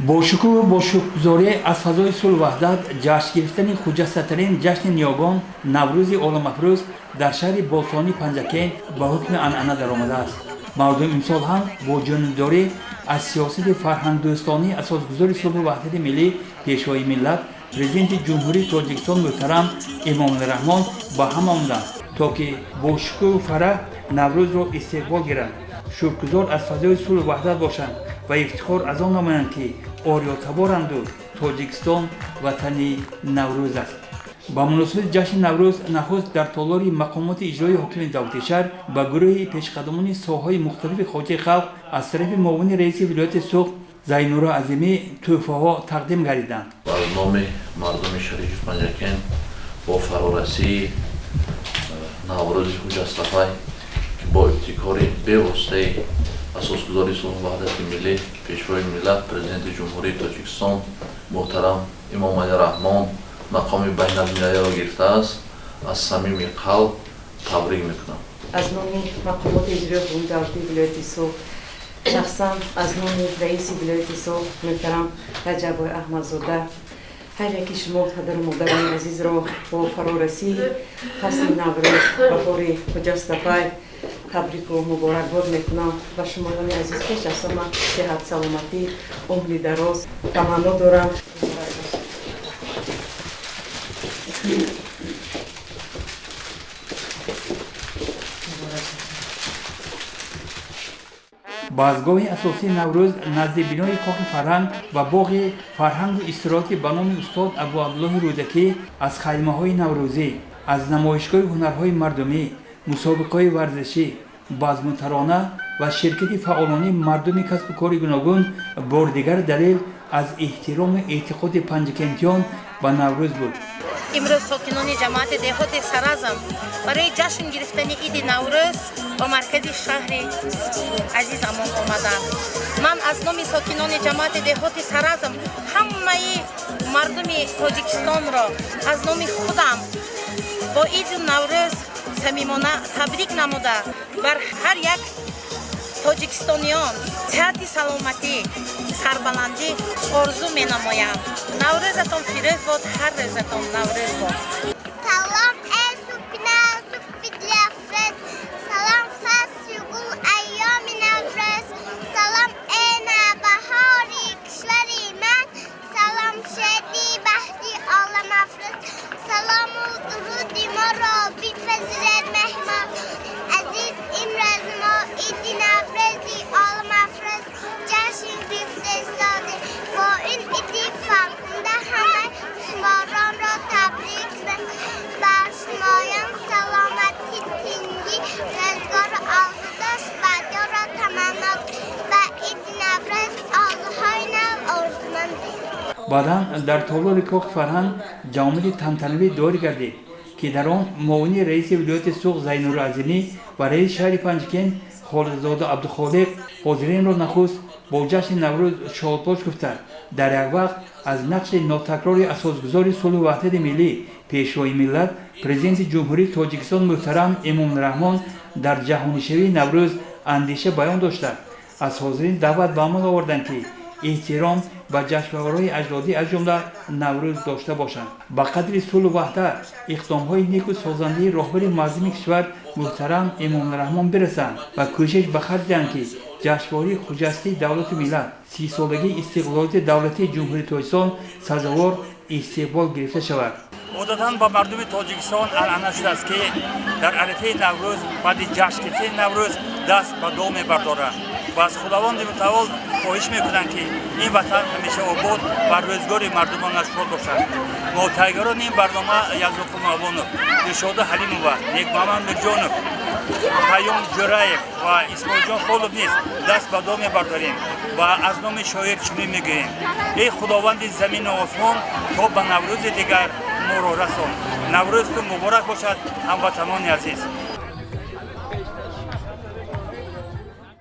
Бо шукӯҳу бо шукргузорӣ аз фазои сулҳу ваҳдат ҷашн гирифтани хуҷастатарин ҷашни ниёгон, Наврӯзи оламафрӯз, дар шаҳри бостонии Панҷакент ба ҳукми анъана даромадааст. Мардум имсол ҳам бо ҷонибдорӣ аз сиёсати фарҳангдӯстонии асосгузори сулҳу ваҳдати миллӣ, Пешвои миллат, Президенти Ҷумҳурии Тоҷикистон муҳтарам Эмомалӣ Раҳмон ба ҳам омаданд, то ки бо шукӯҳу фараҳ Наврӯзро истиқбол гиранд, шукргузор аз фазои сулҳу ваҳдат бошанд ва ифтихор аз он намоянд, ки ориётаборанду Тоҷикистон ватани Наврӯз аст. Ба муносибати ҷашни Наврӯз нахуст дар толори мақомоти иҷроии ҳокимияти давлатии шаҳр ба гурӯҳи пешқадамони соҳаҳои мухталифи хоҷагии халқ аз тарафи муовини раиси вилояти Суғд Зайнура Азимӣ тӯҳфаҳо тақдим гардиданд. Аз номи мардуми шарифи Панҷакент бо фарорасии Наврӯзи хуҷастапай, ки бо ибтикори бевоситаи асосгузори сулҳу ваҳдати миллӣ, Пешвои миллат, Президенти Ҷумҳурии Тоҷикистон муҳтарам Эмомалӣ Раҳмон мақоми байналмилалиро гирифтааст, аз самими қалб табрик мекунам. Аз номи мақомоти иҷроии ҳукумати давлатии вилояти Суғд, шахсан аз номи раиси вилояти Суғд муҳтарам Раҷаббой Аҳмадзода, ҳар яки шумо, падару модарони азизро, бо фарорасии фасли Наврӯз, баҳори хуҷастапай табрику муборакбод мекунам. Ба шумоёни азиз пеш аз ҳама сиҳат, саломатӣ, умри дароз таманно дорам. Базмгоҳи асосии Наврӯз назди бинои Кохи фарҳанг ва боғи фарҳангу истироҳатӣ ба номи устод Абуабдуллоҳи Рӯдакӣ аз хаймаҳои наврӯзӣ, аз намоишгоҳи ҳунарҳои мардумӣ, мусобиқаҳои варзишӣ, базму тарона ва ширкати фаъолони мардуми касбу кори гуногун бори дигар далел аз эҳтирому эътиқоди панҷакентиён ба Наврӯз буд. Имрӯз сокинони ҷамоати деҳоти Саразм барои ҷашн гирифтани иди Наврӯз ба маркази шаҳри азизамон омаданд. Ман аз номи сокинони ҷамоати деҳоти Саразм ҳамаи мардуми Тоҷикистонро, аз номи худам бо иди Наврӯз самимона табрик намуда, бар ҳар як тоҷикистониён сиҳати саломатӣ, сарбаландӣ орзу менамоям. Наврӯзатон фирӯз бод, ҳар рӯзатон Наврӯз бод. Салом, эй субҳи субҳи дилафрӯз, салом, фасли гул, айёми Наврӯз, салом, эй навбаҳори кишвари ман, салом, шеди бахти оламафрӯз, салому дуруди моро бипазиред меҳмон азиз. Имрӯз мо иди Наврӯзи оламафрӯз ҷашн гирифта истодем. Бо ин иди фархунда ҳама шуморонро табрик, ба шумоён саломатӣ, тинҷӣ, рӯзгори озудаш бадёрро таманно, ба иди Наврӯз орзуҳои нав орзумандем. Баъдан дар толори Кохи фарҳанг ҷамъомади тантанавӣ доир гардид, ки дар он муовини раиси вилояти Суғд Зайнур Азимӣ ва раиси шаҳри Панҷакент Холиқзода Абдухолиқ ҳозиринро нахуст бо ҷашни Наврӯз шодбош гуфта, дар як вақт аз нақши нотакрори асосгузори сулҳу ваҳдати миллӣ, Пешвои миллат, Президенти Ҷумҳурии Тоҷикистон муҳтарам Эмомалӣ Раҳмон дар ҷаҳонишавии Наврӯз андеша баён дошта, аз ҳозирин даъват ба амал оварданд, ки эҳтиром ба ҷашнвораҳои аҷдодӣ, аз ҷумла Наврӯз, дошта бошанд, ба қадри сулҳу ваҳдат, иқдомҳои неку созандаи роҳбари муаззами кишвар муҳтарам Эмомалӣ Раҳмон бирасанд ва кӯшиш ба харҷ диҳанд, ки ҷашнвораи хуҷастии давлату миллат, 30-солагии истиқлолияти давлатии Ҷумҳурии Тоҷикистон сазовор истиқбол гирифта шавад. Одатан ба мардуми Тоҷикистон анъана шудааст, ки дар арафаи Наврӯз, баъди ҷашн гирифтани Наврӯз, даст ба дуо мебардоранд ва аз Худованди Мутаол хоҳиш мекунанд, ки ин ватан ҳамеша обод ва рӯзгори мардумонаш шод бошад. Мо таҳиягарони ин барнома Язуқул Мавлонов, Дилшода Ҳалимова, Некмамад Мирҷонов, Хайём Ҷӯраев ва Исмоилҷон Холов низ даст ба дуо мебардорем ва аз номи шоир чунин мегӯем: «Эй Худованди замину осмон, то ба Наврӯзи дигар моро расон». Наврӯзтун муборак бошад, ҳамватанони азиз!